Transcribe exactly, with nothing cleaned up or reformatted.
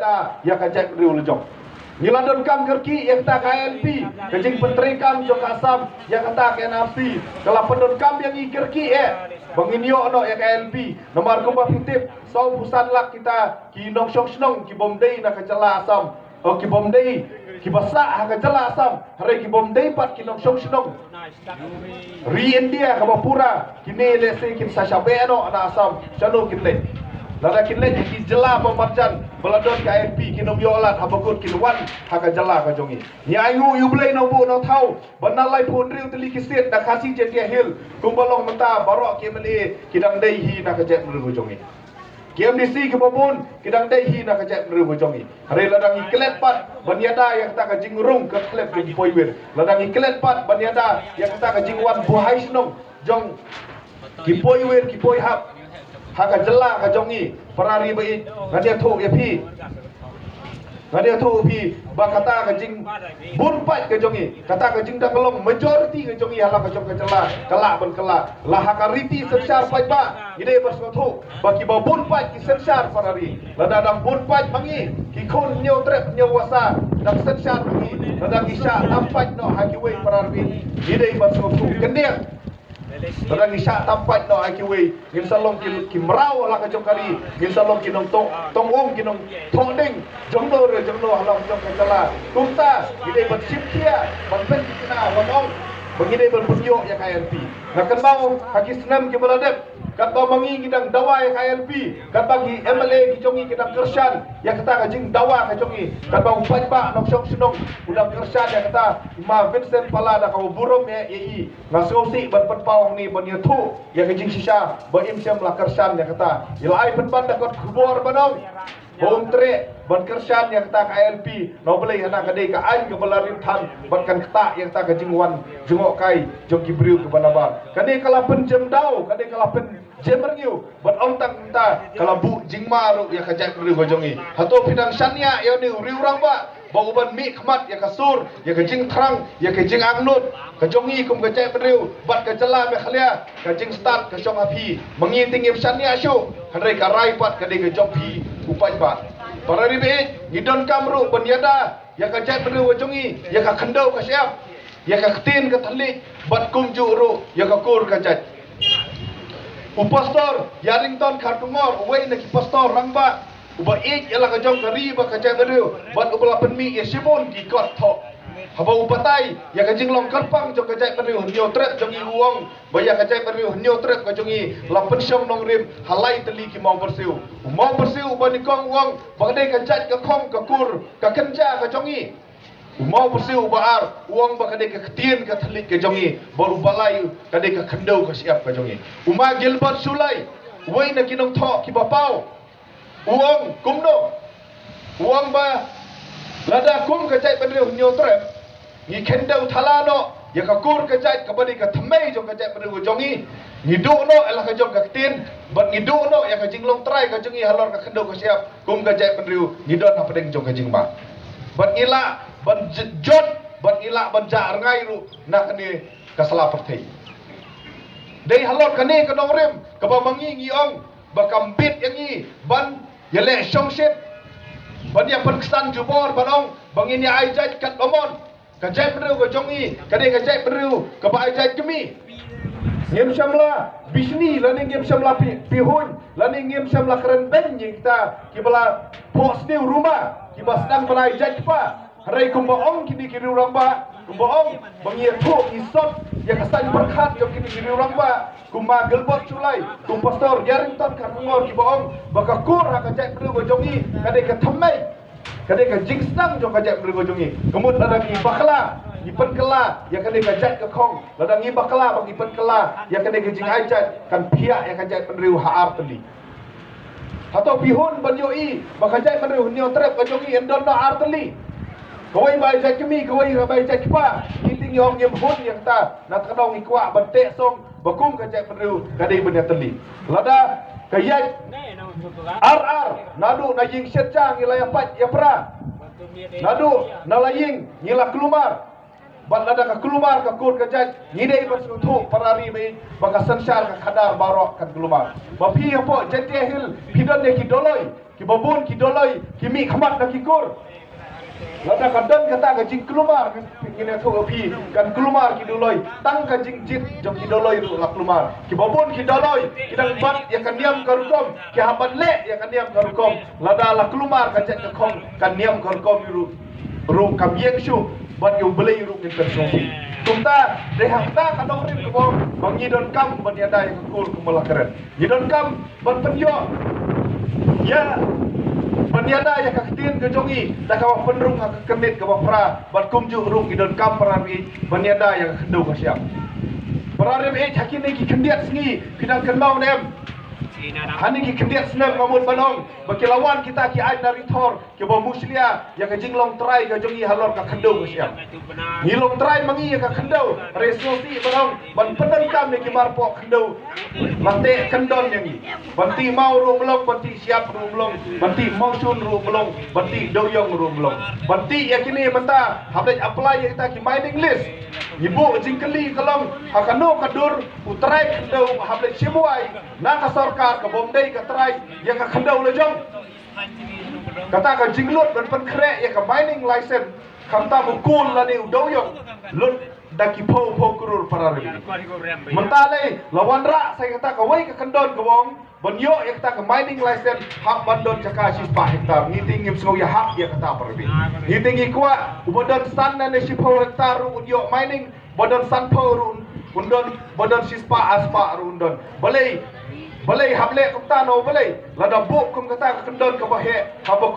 ta ïa ka jaitbynriew la jong. Ngi la donkam kyrkieh ïa kata ka I L P, ka jingpyntreikam jong ka Assam ïa kata ka N R C, ka la pyndonkam ïa ngi kyrkieh eh ba ngin ïoh noh ïa ka I L P. Namar kumba phi tip, saw phew san lak kita ki nongshong shnong ki bym dei na ka jylla Assam, o ki bym dei, kiba sah ha ka jylla Assam, hynrei ki bym dei pat ki nongshong shnong ri India kaba pura. Kine lehse kin sa shah beh noh na Assam, shano kin leit? Lada kin leit ha ki jylla ba marjan ba la don ka I L P, kin ym ïoh lad, haba kut kin wan ha ka jylla ka jong ngi. Ngi ainguh ïa U Blei Nongbuh Nongthaw ba na laiphew hynriew tylli ki seat na Khasi Jaintia Hills, kumba long mynta baroh ki M L A ki dang dei hi na ka jaitbynriew ka jong ngi. Ki M D C kiba bun ki dang dei hi na ka jaitbynriew ka jong ngi. Hynrei lada ngi klet pat ban ïada ïa kata ka jingrung ka klet jong ki poiwir, lada ngi klet pat ban ïada ïa kata ka jingwan buhai shnong jong ki poiwir ki poihap ha ka jylla ka jong ngi, para ri ba ïeit, ngan ïathuh ïa phi, ngan ïathuh ïa phi ba kata ka jingbun paid ka jong ngi, kata ka jingdang long majority ka jong ngi ha la ka jong ka jylla, ka lah ban kylla. La ha ka riti synshar paidbah ngi dei ban sngewthuh ba kiba bun paid ki synshar, para ri. Lada dang bun paid ma ngi, ki khun Hynñiewtrep Hynñiewwasa dang synshar ma ngi, lada ngi shah tam paid noh ha kiwei, para ri, ngi dei ban sngewthuh kyndiang. Lada ngi shah tam paid noh ha kiwei, ngin sa long ki, ki mraw ha la ka jong ka ri, ngin sa long ki nongtong, tong um, ki nongthoh ding jongno re jongno ha la ka jong ka jylla. Kumta ngi dei ban shim khia, ban pyntikna, ban ong ba ngi dei ban pynïoh ïa ka I L P. Nga kynmaw ha ki snem kiba la dep, katba ma ngi ngi dang dawa ïa ka I L P, katba ki M L A ki jong ngi ki dang kyrshan ïa kata ka jingdawa ka jong ngi, katba u paidbah nongshong shnong u dang kyrshan ïa kata, u Ma Vincent Pala da kaba burom eh ïa i. Nga sngewsih ban pynpaw hangne ban ïathuh ïa ka jingshisha ba im shym la kyrshan ïa kata. I la ai pynban da kot khubor ban ong ba um treh ban kyrshan ïa kata ka I L P. Na U Blei, hana ka dei ka aiñ kaba la rim than bad kan ktah ïa kata ka jingwan jngohkai jong ki briew kiba nabar. Kane ka la pynjem daw, kane ka la pynjem rngiew, bad ym tang mynta, ka la buh jingma ruh ïa ka jaitbynriew ka jong ngi. Hato phi dang shaniah ïa une u riewrangbah ba u ban mih khmat ïa ka sur, ïa ka jingthrang, ïa ka jingangnud ka jong ngi kum ka jaitbynriew bad ka jylla Meghalaya? Ka jingstad ka shong ha phi. Ma ngi te ngim shaniah shuh, hynrei ka rai pat ka dei ka jong phi u paidbah. Para ri ba ïeit, ngi donkam ruh ban ïada ïa ka jaitbynriew ka jong ngi, ïa ka khyndew ka shyiap, ïa ka ktien ka thylliej, bad kumjuh ruh ïa ka kur ka jait. U Pastor Ïarington Kharkongor, uwei na ki pastor rangbah uba ïeit ïa la ka jong ka ri bad ka jaitbynriew, bad uba la pynmih ïa shibun ki kot thoh. Haba u batai ïa ka jinglong kyrpang jong ka jaitbynriew Hynñiewtrep jong ngi, u ong ba ïa ka jaitbynriew Hynñiewtrep ka jong ngi la pynshong nongrim ha lai tylli ki mawbyrsiew. U mawbyrsiew uba nyngkong u ong ba ka dei ka jait ka khong ka kur ka kynja ka jong ngi. U mawbyrsiew uba ar u ong ba ka dei ka ktien ka thylliej ka jong ngi, bad uba lai ka dei ka khyndew ka shyiap ka jong ngi. U Ma Gilbert Shullai, uwei na ki nongthoh kiba paw, u ong kumno? U ong ba lada kum ka jaitbynriew Hynñiewtrep ngi khyndew thala noh ïa ka kur ka jait kaba dei ka thymmei jong ka jaitbynriew ka jong ngi, ngi duh noh ïa la ka jong ka ktien, bad ngi duh noh ïa ka jinglong trai ka jong ngi halor ka khyndew ka shyiap, kum ka jaitbynriew ngi don hapdeng jong ka jingma. Bad ngi lah ban j-, jot, bad ngi lah ban jah rngai ruh na kane ka sla pyrthei. Dei halor kane ka nongrim kaba ma ngi ngi ong ba kam bit ïa ngi ban ïaleh shongshit, ban ïa pynksan jubor ban ong ba ngin ïa ai jait katba mon. Ka jaitbynriew ka jong ngi ka dei ka jaitbynriew kaba ai jait kmie. Ngim shym la bishni lane ngim shym la pi-, pihuiñ lane ngim shym la kren beiñ ïa kita kiba la phohsniew ruma, kiba sdang ban ai jait kpa. Hynrei kumba ong kine ki riewrangbah, kumba ong ba ngi ïathuh ngi sot ïa ka saiñ pyrkhat jong kine ki riewrangbah, kum Ma Gilbert Shullai, kum Pastor Ïarington Kharkongor kiba ong ba ka kur ha ka jaitbynriew ka jong ngi ka dei ka thymmei, ka dei ka jingsdang jong ka jaitbynriew ka jong ngi. Ka mut lada ngi bakla, ngi pynkylla ïa kane ka jait ka khong, lada ngi bakla ba ngi pynkylla ïa kane ka jingai jait, kan phiah ïa ka jaitbynriew ha ar tylli. Hato phi hun ban ïohi ba ka jaitbynriew Hynñiewtrep ka jong ngi yn don noh ar tylli? Kawei ba ai jait kmie, kawei ba ai jait kpa. Ngi te ngi ong ngim hun ïa kata, na kata ngi kwah ban teh song ba kum ka jaitbynriew ka dei ban ïa tylli. Lada ka ïaid ar ar, naduh na ïing shet ja ngi la ïa pait ïa pra, naduh na la ïing ngi la kulmar. Bad lada ka kulmar ka kur ka jait, ngi dei ban sngewthuh para ri ba ïeit ba ka synshar ka khadar baroh kan kulmar. Ba phi hapoh Jaintia Hills phi don ïa ki doloi, Kiba bun ki Dolloi ki mih khmat na ki kur. Lada ka don kata ka jingkulmar, ngin ïathuh ïa phi, kan kulmar ki Dolloi. Tang ka jingjied jong ki Dolloi ruh la kulmar. Kiba bun ki Dolloi ki dang bat ïa ka niam ka rukom, ki hap ban leh ïa ka niam ka rukom. Lada la kulmar ka jait ka khong, ka niam ka rukom ruh ruh kam ïeng shuh, bad ïa U Blei ruh ngin pynsngewsih. Kumta, dei hangta ka nongrim kaba ong ba ngi donkam ban ïada ïa ka kur kumba la kren. Ngi donkam ban pynïoh ïa, ban ïada ïa ka ktien ka jong ngi da kaba pynrung ha ka kynit kaba phra, bad kumjuh ruh ngi donkam, para ri, ban ïada ïa ka khyndew ka shyiap. Para ri, ha kine ki khyndiat sngi phi dang kynmaw ne em? Ha kine ki khyndiat snem nga mut ban ong ba ki la wan kita ki aiñ na Ri Thor kiba mushlia ïa ka jinglong trai ka jong ngi halor ka khyndew ka shyiap. Ngi long trai ma ngi ïa ka khyndew, hynrei sngewsih ban ong, ban pyndonkam ïa ki marpoh khyndew. Ban tih kyndon ïa ngi. Ban tih maw ruh ym long, ban tih shyiap ruh ym long, ban tih mawshun ruh ym long, ban tih dewïong ruh ym long. Ban tih ïa kine mynta, hap leit apply ïa kita ki mining lease. Ngi buh jingkylli ka long, ha kano ka dur u trai khyndew hap leit shim wai na ka sorkar kabym dei ka trai ïa ka khyndew la jong. Kata ka jinglut ban pynkhreh ïa ka mining license, khamtam u kul lane u dewïong, lut da ki phew phew klur, para ri. Mynta lei la wanrah sa ïa kata kawei ka kyndon kaba ong ban ïoh ïa kata ka mining license hap ban don jaka shispah hektar. Ngi te ngim sngew ïahap ïa kata, para ri. Ngi te ngi kwah uba don san lane shiphew hektar ruh un ïoh mining, ba don sanphew ruh un don, ba don shispah arspah ruh un don. Balei, balei hap leh kumta, no balei? Lada buh kum kata ka kyndon kaba heh, haba kut